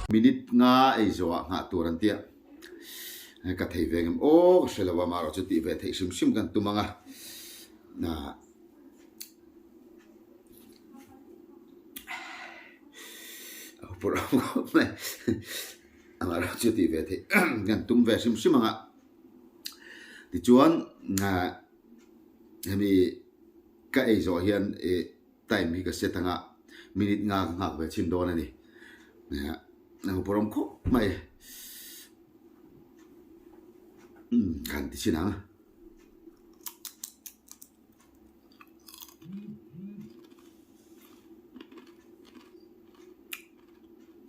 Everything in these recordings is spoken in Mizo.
Minute nga ei zawhah nghah tur an tia. Ka thei ve ngem aw ka hre lo a, amaherawh chu tih ve theih hrim hrim kan tum ang a. Amaherawh chu tih ve theih kan tum ve hrim hrim ang a. Tichuan hemi ka ei zawh hian ih time hi ka set ang a, minute nga ka nghak ve chhin dawn a ni. Naupawm khawp mai umm kan ti chhin ang.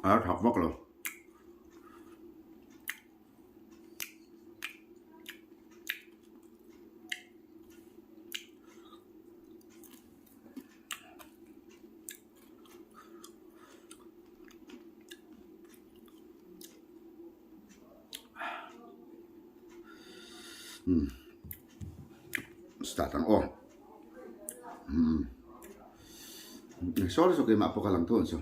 A thak vak lo. Start ang aw. Umm. Sorry so keimah pawh ka lang thung ang chu.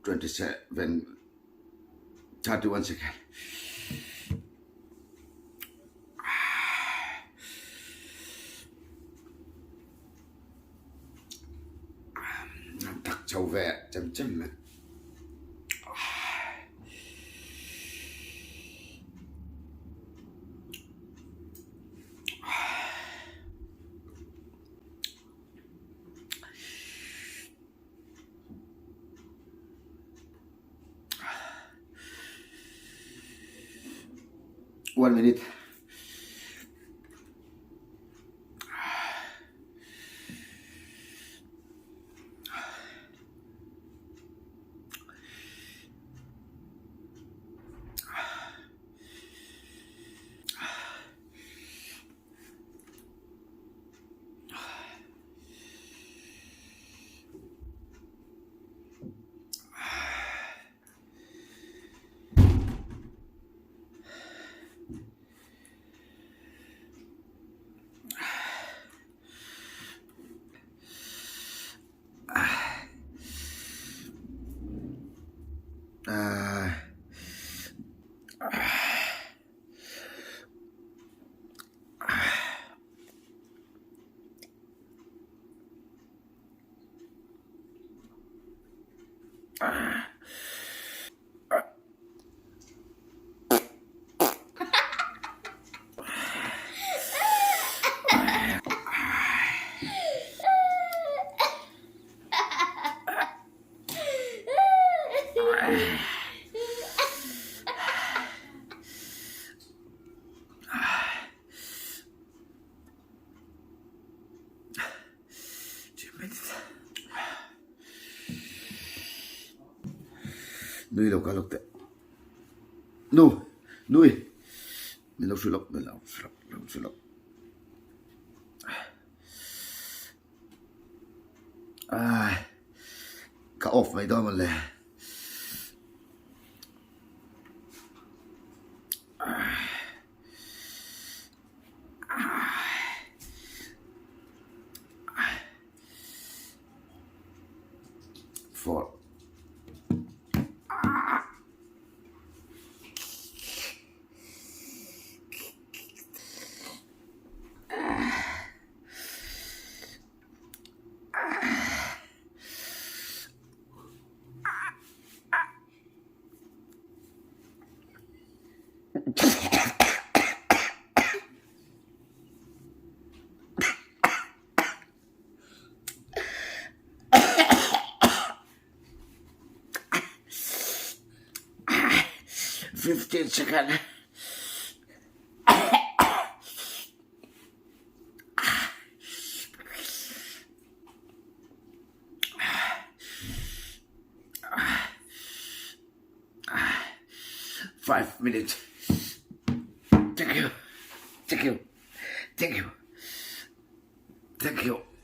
27 31 second. Tak chho ve chem chem mai. One minute. Nui lo ka lawk teh. Nu, nui. Min lo hrilh lawk, min lo hrilh lawk, min lo hrilh lawk. Ai, ka off mai dawn mawle. Four. 15 second. 5 minutes. Thank you. Thank you. Thank you. Thank you.